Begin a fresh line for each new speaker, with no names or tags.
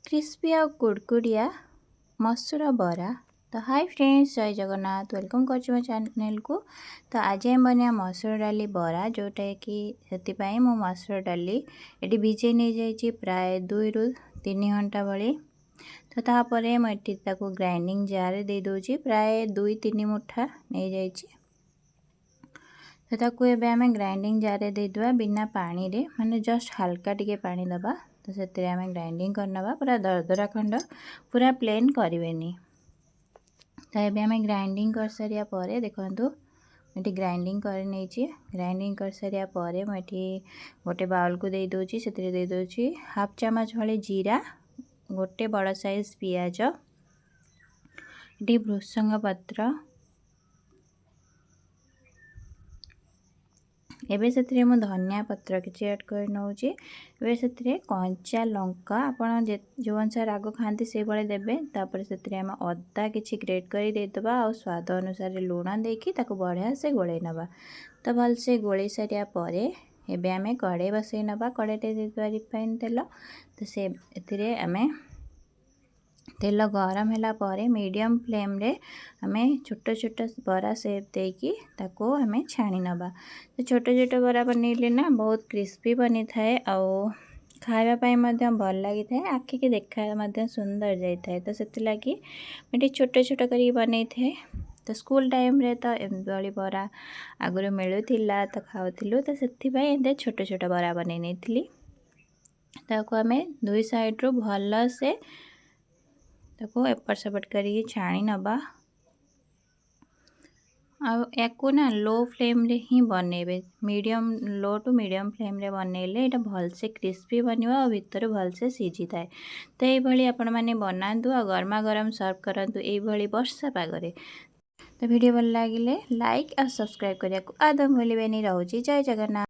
Crispy ଆଉ କୁଡ଼କୁଡ଼ିଆ ମସୁର ବରା। ତ ହାଇ ଫ୍ରେଣ୍ଡସ୍, ଜୟ ଜଗନ୍ନାଥ। Welcome କରୁଛି ମୋ ଚ୍ୟାନେଲକୁ। ତ ଆଜି ଆମେ ବନେଇବା ମସୁର ଡାଲି ବରା, ଯେଉଁଟାକି ସେଥିପାଇଁ ମୁଁ ମସୁର ଡାଲି ଏଠି ଭିଜେଇ ନେଇଯାଇଛି ପ୍ରାୟ 2ରୁ 3 ଘଣ୍ଟା ଭଳି। ତ ତାପରେ ମୁଁ ଏଠି ତାକୁ ଗ୍ରାଇଣ୍ଡିଙ୍ଗ ଜାର୍ରେ ଦେଇଦେଉଛି। ପ୍ରାୟ 2-3 ମୁଠା ନେଇଯାଇଛି। ତ ତାକୁ ଏବେ ଆମେ ଗ୍ରାଇଣ୍ଡିଙ୍ଗ ଜାର୍ରେ ଦେଇଦେବା ବିନା ପାଣିରେ, ମାନେ ଜଷ୍ଟ ହାଲକା ଟିକେ ପାଣି ଦେବା। ତ ସେଥିରେ ଆମେ ଗ୍ରାଇଣ୍ଡିଙ୍ଗ କରିନେବା ପୁରା ଦରଦରା ଖଣ୍ଡ, ପୁରା ପ୍ଲେନ୍ କରିବେନି। ତ ଏବେ ଆମେ ଗ୍ରାଇଣ୍ଡିଙ୍ଗ କରିସାରିବା ପରେ, ଦେଖନ୍ତୁ, ଏଠି ଗ୍ରାଇଣ୍ଡିଙ୍ଗ କରିନେଇଛି। ଗ୍ରାଇଣ୍ଡିଙ୍ଗ କରିସାରିବା ପରେ ମୁଁ ଏଠି ଗୋଟେ ବାଉଲକୁ ଦେଇଦେଉଛି। ସେଥିରେ ଦେଇଦେଉଛି ହାଫ୍ ଚାମଚ ଭଳି ଜିରା, ଗୋଟେ ବଡ଼ ସାଇଜ୍ ପିଆଜ, ଏଠି ଭୃସଙ୍ଗ ପତ୍ର। ଏବେ ସେଥିରେ ମୁଁ ଧନିଆ ପତ୍ର କିଛି ଆଡ଼୍ କରି ନେଉଛି। ଏବେ ସେଥିରେ କଞ୍ଚା ଲଙ୍କା, ଆପଣ ଯେଉଁ ଅନୁସାରେ ରାଗ ଖାଆନ୍ତି ସେଇଭଳି ଦେବେ। ତାପରେ ସେଥିରେ ଆମେ ଅଦା କିଛି ଗ୍ରେଟ୍ କରି ଦେଇଦେବା ଆଉ ସ୍ୱାଦ ଅନୁସାରେ ଲୁଣ ଦେଇକି ତାକୁ ବଢ଼ିଆ ସେ ଗୋଳେଇ ନେବା। ତ ଭଲସେ ଗୋଳେଇ ସାରିବା ପରେ ଏବେ ଆମେ କଢ଼େଇ ବସେଇ ନେବା। କଢ଼େଇରେ ଦେଇଦେବା ରିଫାଇନ୍ ତେଲ। ତ ସେ ଏଥିରେ ଆମେ ତେଲ ଗରମ ହେଲା ପରେ ମିଡ଼ିୟମ୍ ଫ୍ଲେମ୍ରେ ଆମେ ଛୋଟ ଛୋଟ ବରା ସେପ୍ ଦେଇକି ତାକୁ ଆମେ ଛାଣି ନେବା। ତ ଛୋଟ ଛୋଟ ବରା ବନେଇଲେ ନା ବହୁତ କ୍ରିସ୍ପି ବନିଥାଏ ଆଉ ଖାଇବା ପାଇଁ ମଧ୍ୟ ଭଲ ଲାଗିଥାଏ, ଆଖିକି ଦେଖା ମଧ୍ୟ ସୁନ୍ଦର ଯାଇଥାଏ। ତ ସେଥିଲାଗି ମୁଁ ଟିକେ ଛୋଟ ଛୋଟ କରିକି ବନେଇଥାଏ। ତ ସ୍କୁଲ ଟାଇମ୍ରେ ତ ଏଭଳି ବରା ଆଗରୁ ମିଳୁଥିଲା, ତ ଖାଉଥିଲୁ। ତ ସେଥିପାଇଁ ଏମିତି ଛୋଟ ଛୋଟ ବରା ବନେଇ ନେଇଥିଲି। ତାକୁ ଆମେ ଦୁଇ ସାଇଡ଼ରୁ ଭଲସେ ତାକୁ ଏପଟ ସେପଟ କରିକି ଛାଣି ନେବା। ଆଉ ୟାକୁ ନା ଲୋ ଫ୍ଲେମ୍ରେ ହିଁ ବନେଇବେ। ମିଡ଼ିୟମ୍, ଲୋ ଟୁ ମିଡ଼ିୟମ୍ ଫ୍ଲେମ୍ରେ ବନେଇଲେ ଏଇଟା ଭଲସେ କ୍ରିସ୍ପି ବନିବ ଆଉ ଭିତରୁ ଭଲସେ ସିଝିଥାଏ। ତ ଏଇଭଳି ଆପଣମାନେ ବନାନ୍ତୁ ଆଉ ଗରମା ଗରମ ସର୍ଭ କରନ୍ତୁ ଏଇଭଳି ବର୍ଷା ପାଗରେ। ତ ଭିଡ଼ିଓ ଭଲ ଲାଗିଲେ ଲାଇକ୍ ଆଉ ସବସ୍କ୍ରାଇବ୍ କରିବାକୁ ଆଦୌ ଭୁଲିବେନି। ରହୁଛି, ଜୟ ଜଗନ୍ନାଥ।